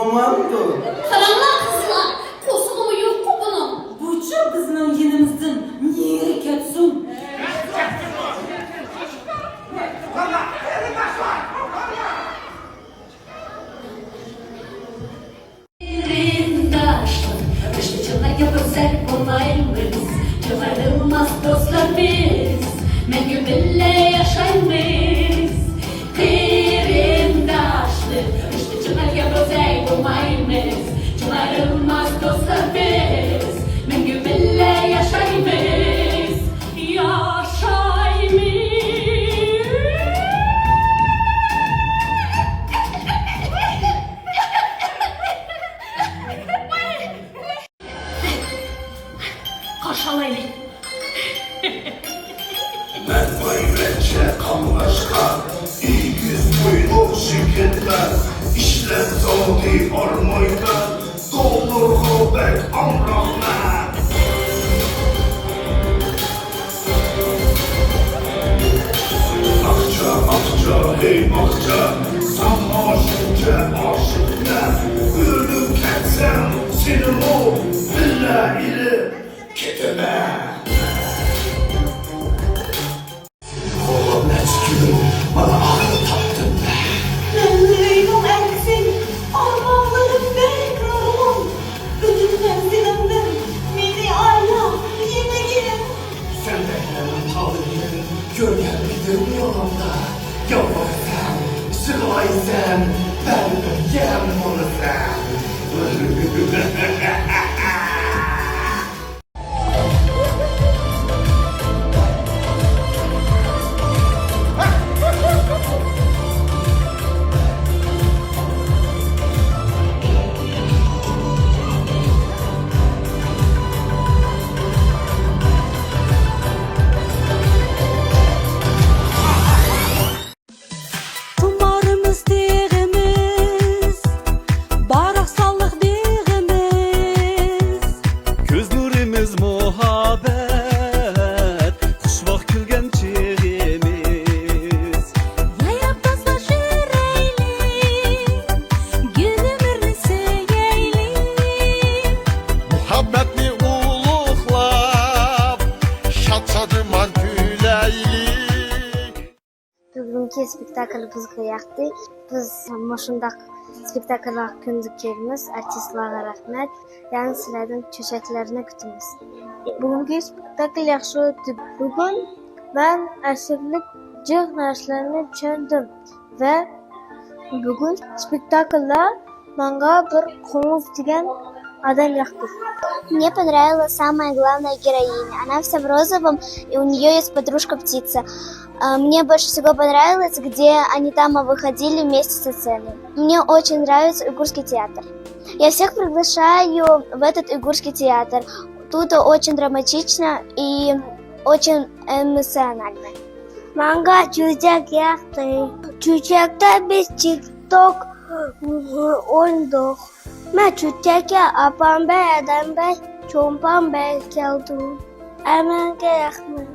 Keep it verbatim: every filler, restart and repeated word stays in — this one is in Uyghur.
بولمامدۇ؟ قاراڭلار قىزلار، قورسىقىمۇ يوققۇ بۇنىڭ. بۇچۇ بىزنىڭ يېنىمىزدىن نېرى كەتسۇن. قېرىنداشلار، ئۆچمە چىللىرىگە بۆلسەك بولمايمىز، چىغىرىلماس دوستلار بىز، مەڭگۈ بىللە ياشايمىز. قېرىنداشلىق، ئۆچمە چىللىرىگە بۆلسەك بولمايمىز، چىغىرىلماس دوستلار بىز، مەڭگۈ بىللە ياشايمىز، ياشايمىز. قارشى ئالايلى. مەن ۋايۋەچچە قاملاشقان ئېگىز بويلۇق يىگىتلەر، ئىشلەپ زادى ھارمايمەن، دوللارغا بەك ئامراقمەن. ئاقچا، ئاقچا، ھەي ئاقچا، ساڭا شۇنچە ئاشىقمەن، ئۆلۈپ كەتسەم سېنىمۇ بىللە ئېلىپ كېتىمەن. قوغلاپ نەچچە كۈن، مانا ئاخىرى تاپتىم. مەن ئۆينىڭ ئەركىسى، ئارمانلىرىم بەك نۇرغۇن. ئۆتۈپ مەنزىلىمدىن مېنى ئايلاپ يېنىگىن. سەندەكلەرنىڭ تالىيىنى كۆرگەن ئىدىم يولۇمدا. يالۋۇرىسەن، يىغلايسەن، بەرىبىر يەم بولىسەن. خۇمارىمىز تېغىمىز، باراقسانلىق بېغىمىز. كۆز نۇرىمىز مۇھەببەت، خۇشۋاق كۈلگەن چېغىمىز. يايراپ تازىلاپ يۈرەيلى، گۈل ئۆمۈرنى سۆيەيلى. مۇھەببەتنى ئۇلۇغلاپ، شاد-شادىمان كۈلەيلى. بۈگۈنكى سپېكتاكىل بىزگە ياقتى. بىز مۇشۇنداق سپېكتاكىللارغا كۈندە كېلىمىز. ئارتىسلارغا رەھمەت. يەنە سىلەردىن چۆچەكلەرنى كۈتىمىز. بۈگۈنكى سپېكتاكىل ياخشى ئۆتتى. بۈگۈن مەن ئەسىرلىك جىق نەرسىلەرنى چۈشەندىم ۋە بۈگۈن سپېكتاكىلدا ماڭا بىر قوڭۇز دېگەن ئادەم ياقتى. Мне понравилась самая главная героиня. Она вся в розовом, и у нее есть подружка птица. А, мне больше всего понравилось, где они там выходили вместе со сцены. Мне очень нравится уйгурский театр. Я всех приглашаю в этот уйгурский театр. Тут очень драматично и очень эмоционально. ماڭا چۆچەك ياقتى. چۆچەكتە بىز تىك توك ئوينىدۇق. مەن چۆچەككە ئاپام بەي، ئادەم بەي، چومپان بەي كەلدىم. ھەممىڭگە رەھمەت.